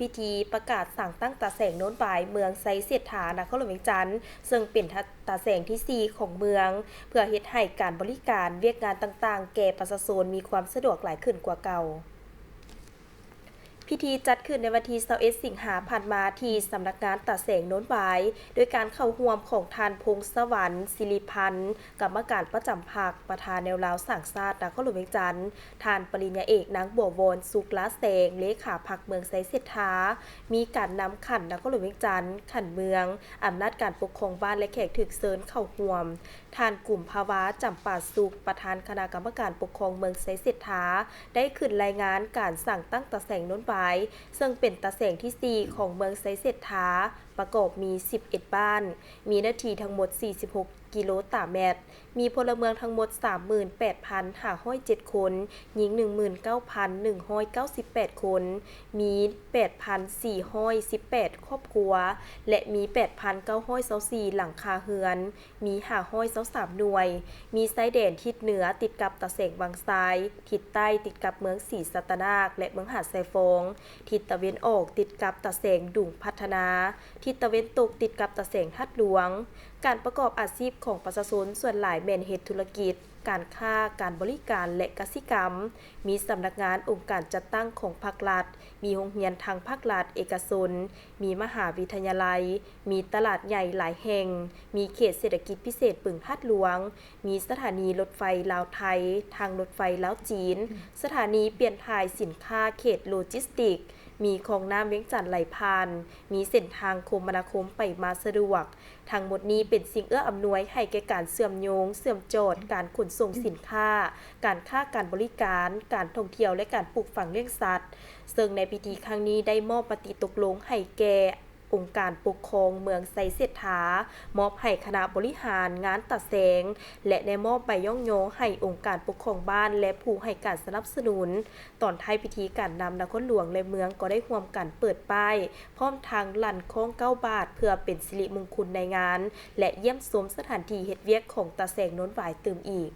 ພິທີປະກາດສ້າງຕັ້ງຕາແສງໂນນຫວາຍ ເມືອງໄຊເສດຖາ ນະຄອນຫຼວງວຽງຈັນ ເຊິ່ງເປັນຕາແສງທີສີ່ຂອງເມືອງ ເພື່ອເຮັດໃຫ້ການບໍລິການວຽກງານຕ່າງໆ ແກ່ປະຊາຊົນມີຄວາມສະດວກຫຼາຍຂຶ້ນກວ່າເກົ່າ. ພິທີຈັດຂຶ້ນໃນວັນທີຊາວເອັດ ສິງຫາຜ່ານມາ ທີ່ສຳນັກງານຕາແສງໂນນຫວາຍ ໂດຍການເຂົ້າຮ່ວມຂອງທ່ານ ພົງສະຫວັນ ສິລິພັນ ກຳມະການປະຈຳພັກ ປະທານແນວລາວສ້າງຊາດ ນະຄອນຫຼວງວຽງຈັນ, ທ່ານປະລິນຍາເອກ ນາງ ບົວວອນ ສຸກລາແສງ ເລຂາພັກເມືອງໄຊເສດຖາ, ມີການນຳຂັ້ນນະຄອນຫຼວງວຽງຈັນ, ຂັ້ນເມືອງ, ອຳນາດການປົກຄອງບ້ານ ແລະ ແຂກຖືກເຊີນເຂົ້າຮ່ວມ. ທ່ານ ກຸມພາວາ ຈຳປາສຸກ ປະທານຄະນະກຳມະການປົກຄອງເມືອງໄຊເສດຖາ ໄດ້ຂຶ້ນລາຍງານການສ້າງຕັ້ງຕາແສງໂນນຫວາຍ ເຊິ່ງເປັນຕາແສງທີສີ່ຂອງເມືອງໄຊເສດຖາ, ປະກອບມີສິບເອັດບ້ານ, ມີເນື້ອທີ່ທັງໝົດສີ່ສິບຫົກກິໂລຕາແມັດ, ມີພົນລະເມືອງທັງໝົດສາມໝື່ນແປດພັນຫ້າຮ້ອຍເຈັດຄົນ, ຍິງໜຶ່ງໝື່ນເກົ້າພັນໜຶ່ງຮ້ອຍເກົ້າສິບແປດຄົນ, ມີແປດພັນສີ່ຮ້ອຍສິບແປດຄອບຄົວ ແລະ ມີແປດພັນເກົ້າຮ້ອຍຊາວສີ່ຫຼັງຄາເຮືອນ, ມີຫ້າຮ້ອຍຊາວສາມໜ່ວຍ, ມີຊາຍແດນທິດເໜືອຕິດກັບຕາແສງວັງຊາຍ, ທິດໃຕ້ຕິດກັບເມືອງສີສັດຕະນາກ ແລະ ເມືອງຫາດຊາຍຟອງ, ທິດຕາເວັນອອກຕິດກັບຕາແສງດຸງພັດທະນາ, ທິດຕາເວັນຕົກຕິດກັບຕາແສງທາດຫຼວງ. ການປະກອບອາຊີບຂອງປະຊາຊົນສ່ວນຫຼາຍແມ່ນເຮັດທຸລະກິດ, ການຄ້າ, ການບໍລິການ ແລະ ກະສິກຳ. ມີສຳນັກງານອົງການຈັດຕັ້ງຂອງພາກລັດ, ມີໂຮງຮຽນທັງພາກລັດ, ເອກະຊົນ, ມີມະຫາວິທະຍາໄລ, ມີຕະຫຼາດໃຫຍ່ຫຼາຍແຫ່ງ, ມີເຂດເສດຖະກິດພິເສດບຶງທາດຫຼວງ, ມີສະຖານີລົດໄຟລາວໄທ, ທາງລົດໄຟລາວຈີນ, ສະຖານີປ່ຽນຖ່າຍສິນຄ້າເຂດໂລຈິສຕິກ, ມີຄອງນ້ຳວຽງຈັນໄຫຼຜ່ານ, ມີເສັ້ນທາງຄົມມະນາຄົມໄປມາສະດວກ. ທັງໝົດນີ້ເປັນສິ່ງເອື້ອອຳນວຍໃຫ້ແກ່ການເຊື່ອມໂຍງ, ເຊື່ອມຈອດ, ການຂົນສົ່ງສິນຄ້າ, ການຄ້າການບໍລິການ, ການທ່ອງທ່ຽວ ແລະ ການປູກຝັງລ້ຽງສັດ. ເຊິ່ງໃນພິທີຄັ້ງນີ້ໄດ້ມອບມະຕິຕົກລົງໃຫ້ແກ່ ອົງການປົກຄອງເມືອງໄຊເສດຖາ, ມອບໃຫ້ຄະນະບໍລິຫານງານຕາແສງ ແລະ ໄດ້ມອບໃບຍ້ອງຍໍໃຫ້ອົງການປົກຄອງບ້ານ ແລະ ຜູ້ໃຫ້ການສະໜັບສະໜູນ. ຕອນທ້າຍພິທີ, ການນຳນະຄອນຫຼວງ ແລະ ເມືອງກໍໄດ້ຮ່ວມກັນເປີດປ້າຍ, ພ້ອມທັງລັ່ນຄ້ອງເກົ້າບາດ ເພື່ອເປັນສິລິມຸງຄຸນໃນງານ ແລະ ຢ້ຽມຊົມສະຖານທີ່ເຮັດວຽກຂອງຕາແສງໂນນຫວາຍຕື່ມອີກ.